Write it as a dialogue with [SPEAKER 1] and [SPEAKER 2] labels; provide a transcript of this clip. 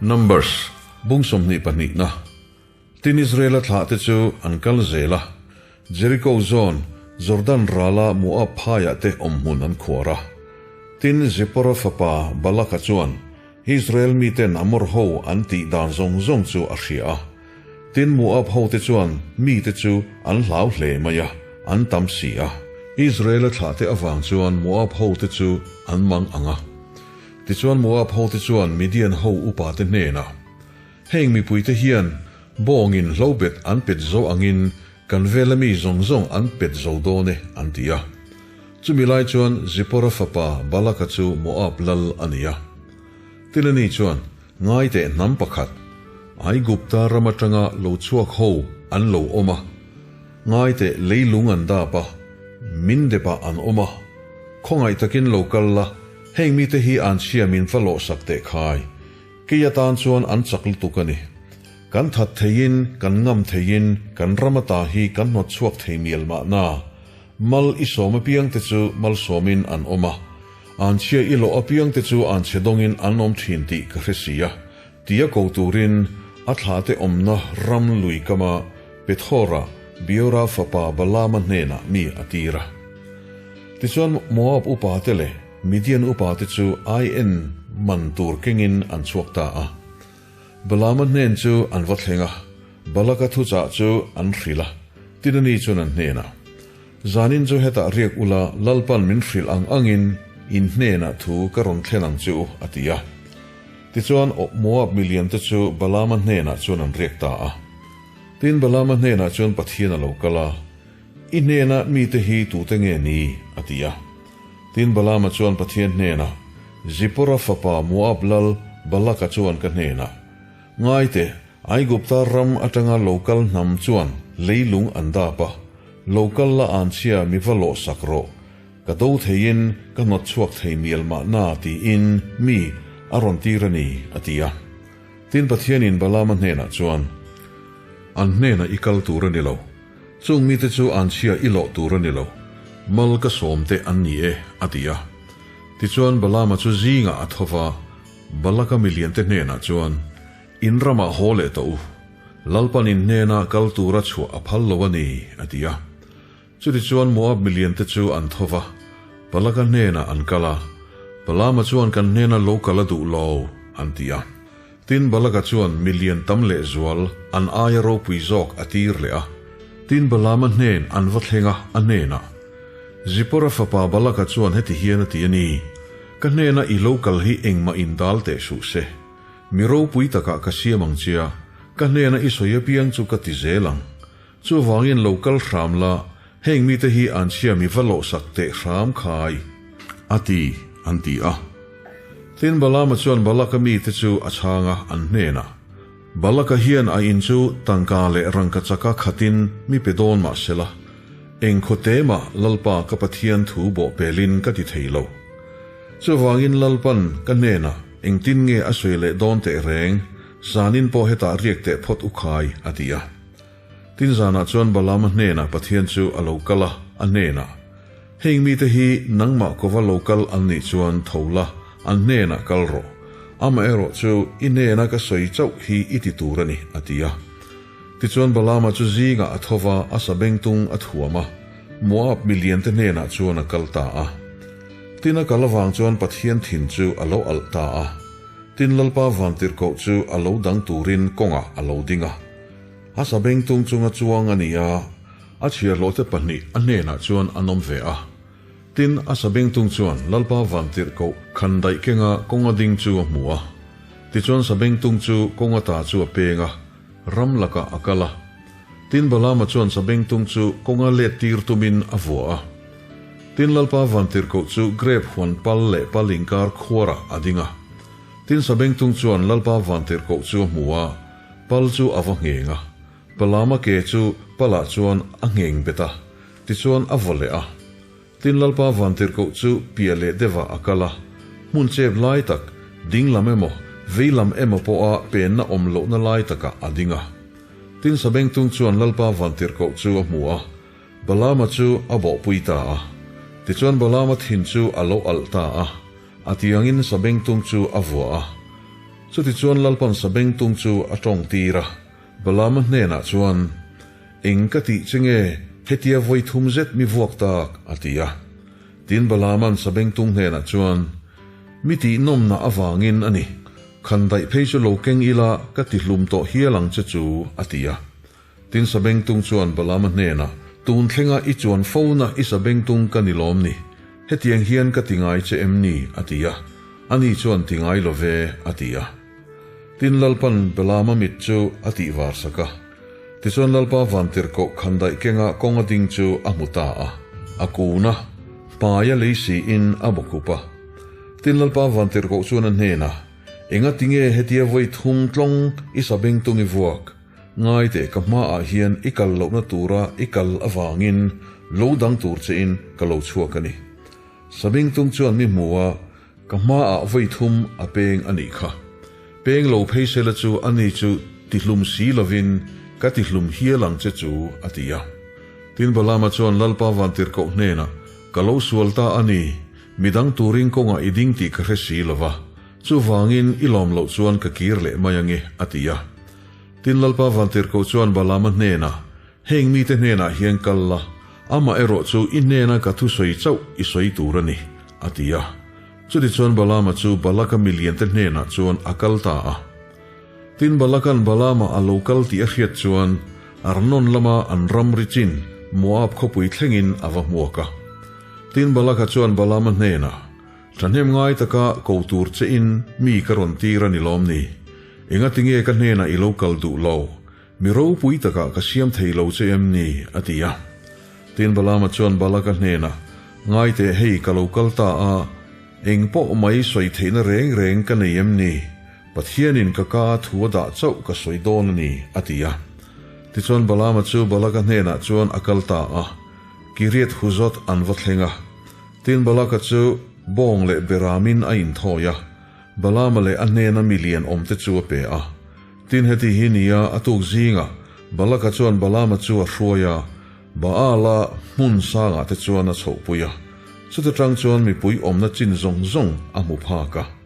[SPEAKER 1] Numbers, bung 22na. Tin Israela thlahte chu an kal zel a, Jeriko zawn, Jordan rala Moab phaiah te awmhmun an khuar a. Tin Zipporah fapa Balaka chuan Israel miten Amor ho an tih dan zawng zawng chu a hria a. Tin Moab hote chuan mite chu an hlau hle mai a, an tam si a. Israela thlahte avang chuan Moab hote chu an mang ang a. Tichuan Moab hote chuan Midian ho upate hnenah, Heng mipuite hian bawngin hlobet an pet zo angin kan vela mi zawng zawng an pet zo dawn e, an ti a. Chumi lai chuan Zipporah fapa Balaka chu Moab lal a ni a. Tilani chuan ngaiteh hnam pakhat, Aigupta ram atanga lo chhuak ho an lo awm a, ngaiteh leilung an dap a, min depah an awm a, khawngaih takin lo kal la, heng mite hi an chhia min va lawhsak teh khai. Kei atan chuan an chak lutuk a ni. Kan that theiin, kan ngam theiin, kan ram ata hi kan hnawt chhuak thei mial mahna. Mal i sawm apiangte chu malsawmin an awm a, anchhia i lawh apiangte chu anchhe dawngin an awm thin tih ka hre si a, tia ko turin a thlahte awmna ram lui kama Pethora, Beora fapa Balaama hnenah mi a tir a. Tichuan Moab upate leh Midian upate chu aien man tur kengin an chhuak ta a. Balaama hnen chu an va thleng a, Balaka thuchah chu an hrilh a, Tinani chuan an hnenah, Zanin chu hetah riak ula Lalpan min hrilh ang angin in hnenah thu ka rawn thlen ang che u, a ti a. Tichuan Moab miliante chu Balaama hnenah chuan an riak ta a. Tin Balaama hnenah chuan Pathian a lo kal a, I hnena mite hi tute nge ni? a ti a. Tin Balaama chuan Pathian hnenah, Zipporah fapa Moab lal Balaka chuan ka hnenah, Ngaite, Aigupta ram atanga lo kal hnam chuan leilung an dap a, lo kal la anchhia mi va lawh sak rawh, ka do theiin ka hnawt chhuak thei mial mahna tiin mi a rawn tir a ni, a ti a. Tin Pathianin Balaama hnenah chuan, An hnenah i kal tur a ni lo, Chung mite chu anchhia i lawh tur a ni lo, mal ka sawm te an ni e, a ti a. Tichuan Balaama chu zingah a tho va, Balaka miliante hnenah chuan, In ramah haw leh tawh u, Lalpan in hnena kal tura chhuah a phal lo a ni, a ti a. Chutichuan Moab miliante chu an tho va, Balaka hnenah an kal a, Balaama chuan kan hnena lo kal a duh lo, an ti a. Tin, Balaka chuan mi lian tam lehzual an aia ropui zawk a tir leh a. Tin, Balaama hnen an va thleng a, a hnenah, Zipporah fapa Balaka chuan heti hian a ti a ni, Ka hnena i lo kal hi engmah in dal teh suh se. Mi ropui takah ka siam ang che a, ka hnena i sawi apiang chu ka ti zel ang. Chuvangin lo kal hram la, heng mite hi an chhia mi va lawhsak teh hram khai, a ti, an ti a. Tin, Balaama chuan Balaka mite chu a chhang a, an hnenah, Balaka hian a in chu tangka leh rangka chaka khatin mi pe dawn mah sela, eng khaw te mah Lalpa ka Pathian thu bawh pelin ka ti thei lo. Chuvangin Lalpan ka hnenah engtin nge a sawi leh dawn teh reng, zanin pawh hetah riak teh phawt u khai, a ti a. Tin zanah chuan Balaama hnenah Pathian chu a lo kal a, a hnenah, Heng mite hi nangmah kova lo kal an nih chuan tho la, an hnenah kal rawh. Amaherawh chu i hnena ka sawi chauh hi i ti tur a ni, a ti a. Tichuan Balaama chu zingah a tho va, a sabengtung a thuam a, Moab miliante hnenah chuan a kal ta a. Tin a kal avang chuan Pathian thin chu a lo alh ta a. Tin Lalpa vantirhkoh chu a lo dang turin kawngah a lo ding a. A sabengtung chunga chuang a ni a, a chhiarhlawhte pahnih a hnenah chuan an awm ve a. Tin, a sabengtung chuan Lalpa vantirhkoh khandaih kenga kawnga ding chu a hmu a. Tichuan sabengtung chu kawnga ta chu a peng a, ram lakah a kal a. Tin, Balaama chuan sabengtung chu kawnga let tir tumin a vua a. Tin, Lalpa vantirhkoh chu grep huan pal leh pal inkar khuarah a ding a. Tin, sabengtung chuan Lalpa vantirhkoh chu a hmu a, Pal chu a va ngheng a, Palama ke chu palah chuan a ngheng bet a, tichuan a vaw leh a. Tin Lalpa vantirhkoh chu piah leh deuhah a kal a, hmun chep lai tak, ding lam emaw, vei lam emaw pawha penna awm lohna lai takah a ding a. Tin Sabengtung chuan Lalpa vantirhkoh chu a hmu a, Balaama chu a bawhpui ta a. Tichuan Balaama thin chu a lo alh ta a, a tiangin Sabengtung chu a vuah a. Chutichuan Lalpan sabengtung chu a tawngtir a, Balaama hnenah chuan, Eng ka tih che nge hetia vawi thum zet mi vuak tak? a ti a. Tin Balaama'n sabengtung hnenah chuan, Mi tih nawmna avangin a ni, khan daih phei chu lo keng ila ka ti hlum tawh hial ang che chu, a ti a. Tin sabengtung chuan Balaama hnenah, Tun thlenga i chuan fona i sabengtung ka ni lawm ni? Hetiang hian ka ti ngai che em ni? a ti a. Ani chuan ti ngai lo ve, a ti a. Tin Lalpan Balaama mit chu a tih var sak a. Tichuan Lalpa vantirhkoh khandaih kenga kawng a ding chu a hmu ta a, a kun a, hmai a lei siin a bawkhup a. Tin Lalpa vantirhkoh chuan a hnenah, Enga tinge hetia vawi thum tlawng i sabengtung i vuak? Ngai teh ka hmaah hian i kal lohna tura i kal avangin lo dang tur chein ka lo chhuak a ni. Sabengtung chuan mi hmu a, Ka hmaah vawi thum a peng a nih kha. Peng lo phei sela chu ani chu tihlum si lovin ka tihlum hial ang che chu, a ti a. Tin Balaama chuan Lalpa vantirhkoh hnenah, Ka lo sual ta a ni, midang turin kawngah i ding tih ka hre si lo va, chuvangin i lawm loh chuan ka kir leh mai ange, a ti a. Tin Lalpa vantirhkoh chuan Balaama hnenah, Heng mite hnenah hian kal la, amah erawh chu i hnena ka thusawi chauh i sawi tur a ni, a ti a. Chutichuan Balaama chu Balaka miliante hnenah chuan a kal ta a. Tin Balakan Balaama a lo kal tih a hriat chuan Arnon lama an ramri chin Moab khawpui thlengin a va hmuak a. Tin Balaka chuan Balaama hnenah, Thahnem ngai taka ko tur chein mi ka rawn tir a ni lawm ni? Engatinge ka hnenah i lo kal duh lo? Mi ropui takah ka siam thei lo che em ni? a ti a. Tin Balaama chuan Balaka hnenah, Ngai teh hei ka lo kal ta a, eng pawh mai sawi theihna reng reng ka nei em ni? Pathianin ka ka thu a dah chauh ka sawi dawn a ni, a ti a. Tichuan Balaama chu Balaka hnenah chuan a kal ta a, Kiriath Huzot an va thleng a. Tin Balaka chu bawng leh beramin a inthawi a, Balaama leh a hnena milian awmte chu a pe a. Tin heti hi nia a tuk zingah Balaka chuan Balaama chu a hruai a, Baala hmun sangah te chuan a chhohpui a. Chuta tang chuan mipui awmna chin zawng zawng a hmu phak a.